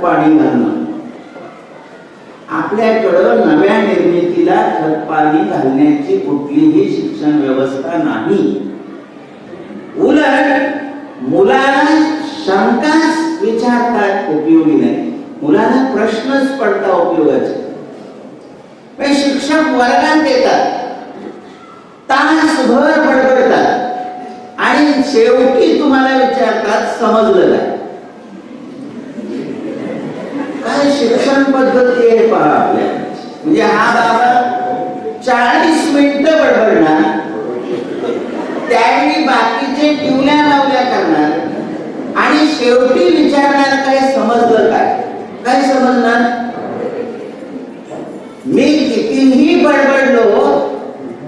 खतपाणी घालणं. आपल्याकडं नव्या निर्मितीला खतपाणी घालण्याची कुठलीही शिक्षण व्यवस्था नाही. उलट मुलाला शंकाच विचारतात उपयोगी नाही, मुलांना प्रश्नच पडता उपयोगाचे. म्हणजे शिक्षक वर्गात येतात, तासभर बडबडतात आणि शेवटी तुम्हाला विचारतात, समजलं काय? काय शिक्षण पद्धती आहे पहा आपल्या. म्हणजे हा बाबा 40 मिनिटं बडबडणार, त्यावेळी बाकीचे टिवल्या लावल्या करणार आणि शेवटी विचारणार, काय समजलं काय? काय समजणार? मी कितीही बडबडलो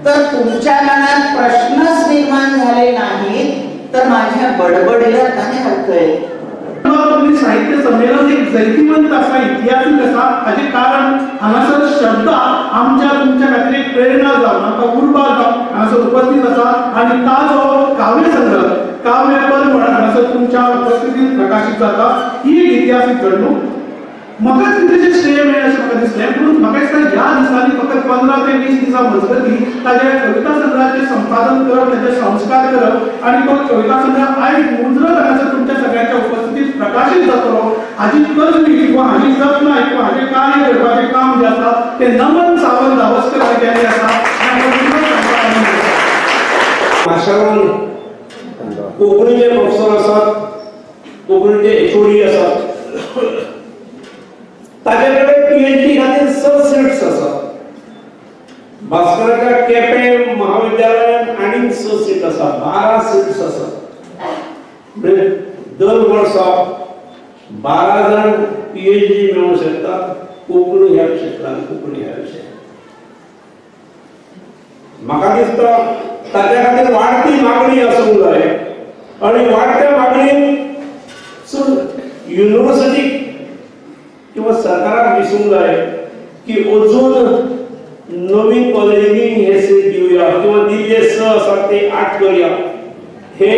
तर तुमच्या मनात प्रश्नच निर्माण झाले नाहीत तर माझ्या बडबडीला काय अर्थ आहे? कोंकणी साहित्य संमेलन एक जैतिवंत आसा, इतिहासीक आसा. हाजें कारण हांगासर शब्द आमच्या तुमच्या खातीर एक प्रेरणा जावन, आमकां उर्बा जावन हांगासर उपस्थित आसा आनी ताजो काव्य संग्रह काव्य परमळ हांगासर तुमच्या उपस्थितीत प्रकाशीत जाता. ही एक इतिहासीक घडणूक. म्हाका तितलेशें श्रेय मेळ्ळें अशें म्हाका दिसलें, पूण म्हाका दिसता ह्या दिसांनी फकत 15 ते 20 दिसां मजगती ताजे कविता संग्रहाचें संपादन करप, ताजे संस्कार करप आनी तो कविता संग्रह आयज मुजरत हांगासर तुमच्या सगळ्यांच्या उपस्थितीत प्रकाशीत जातलो, हाजी तजवीज किंवा हाजी जतनाय किंवा हाजें कार्य करपाचें काम जें आसा तें नमन सावंत धावस्कर सारक्यांनी आसा आनी हांव तांकां आनंद दिता. माशेलान कोंकणीचे प्रोफेसर आसात, कोंकणीचे एचओडी आसात, ताचे कडेन पीएचडी खातीर स सीट्स आसात. भास्कराच्या केपें महाविद्यालयात आनीक स सीट आसा, 12 सीट्स आसात. म्हणजे दर वर्सा 12 जाण पीएचडी मेळूंक शकतात कोंकणी ह्या क्षेत्रांत, कोंकणी ह्या विशयात. म्हाका दिसता ताच्या खातीर वाडटी मागणी आसूंक जाय आनी वाडट्या मागणीत युनिव्हर्सिटी किंवा सरकाराक दिसूंक जाय की अजून नवीन कॉलेजींनी हे सीट दिवया किंवा दिल्ले स आसात ते 8 करूया. हे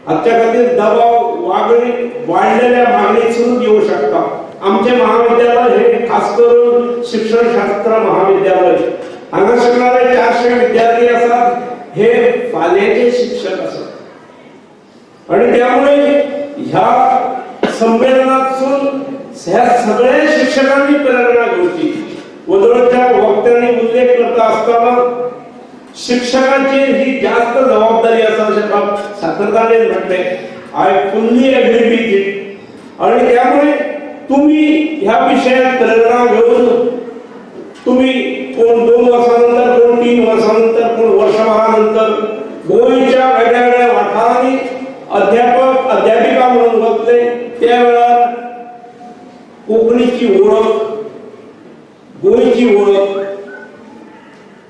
हाच्या खातीर दबाव वागणी वाडलेल्या मागणीसून येऊ शकता. आमचे महाविद्यालय हे खास करून शिक्षणशास्त्र महाविद्यालय, हांगा शिकणारे 400 विद्यार्थी आसात, हे फाल्यांचे शिक्षक आसात आणि त्यामुळे ह्या संमेलनातसून ह्या सगळ्या शिक्षकांनी प्रेरणा घेवची. वदळच्या वक्त्यांनी उल्लेख करता असताना शिक्षकांची ही जास्त जबाबदारी आसा अशें बाब साखरदांडेन म्हटलें. I fully agree with it. आणि त्यामुळे तुम्ही ह्या विशयात प्रेरणा घेऊन तुम्ही कोण 2 वर्सां नंतर, कोण 3 वर्सां नंतर, कोण वर्षभरा नंतर गोंयच्या वेगळ्या वेगळ्या वाठारांनी अध्यापक अध्यापिका म्हणून वतले, त्या वेळार कोंकणीची ओळख, गोंयची ओळख,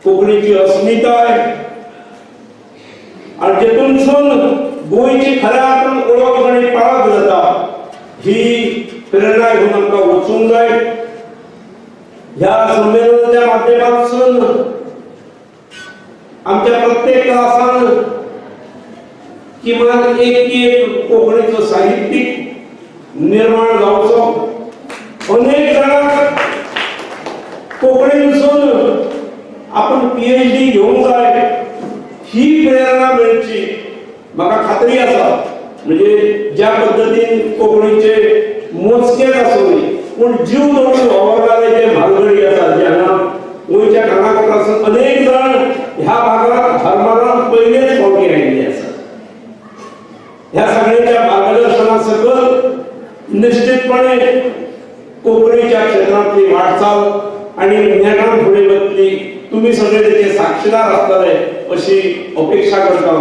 कोंकणीची अस्मिताय आणि जेतूनसून गोंयची खऱ्या अर्थान ओळख आनी पाळख जाता, ही प्रेरणा घेवन आमकां वचूंक जाय. ह्या संमेलनाच्या माध्यमातसून आमच्या प्रत्येक क्लासान किमान एक एक कोंकणीचो साहित्यीक निर्माण जावचो. अनेक जाणांक कोंकणीसून आपण पीएचडी घेवंक जाय ही प्रेरणा मेळची. म्हाका खात्री आसा, म्हणजे ज्या पद्दतीन कोंकणीचे मोजकेच आसूं पूण जीव दवरून वावरणारे जे म्हालगडी आसात, जे हांगा गोंयच्या कानाकोपऱ्यासून अनेक जाण ह्या भागात हरमानान पयलेच फावटी आयिल्ले आसात, ह्या सगळ्यांच्या मार्गदर्शना सकल निश्चितपणे कोंकणीच्या क्षेत्रांतली वाटचाल आणि नेटान फुडें वतली. तुम्ही सगळे त्याचे साक्षीदार असतले अशी अपेक्षा करता.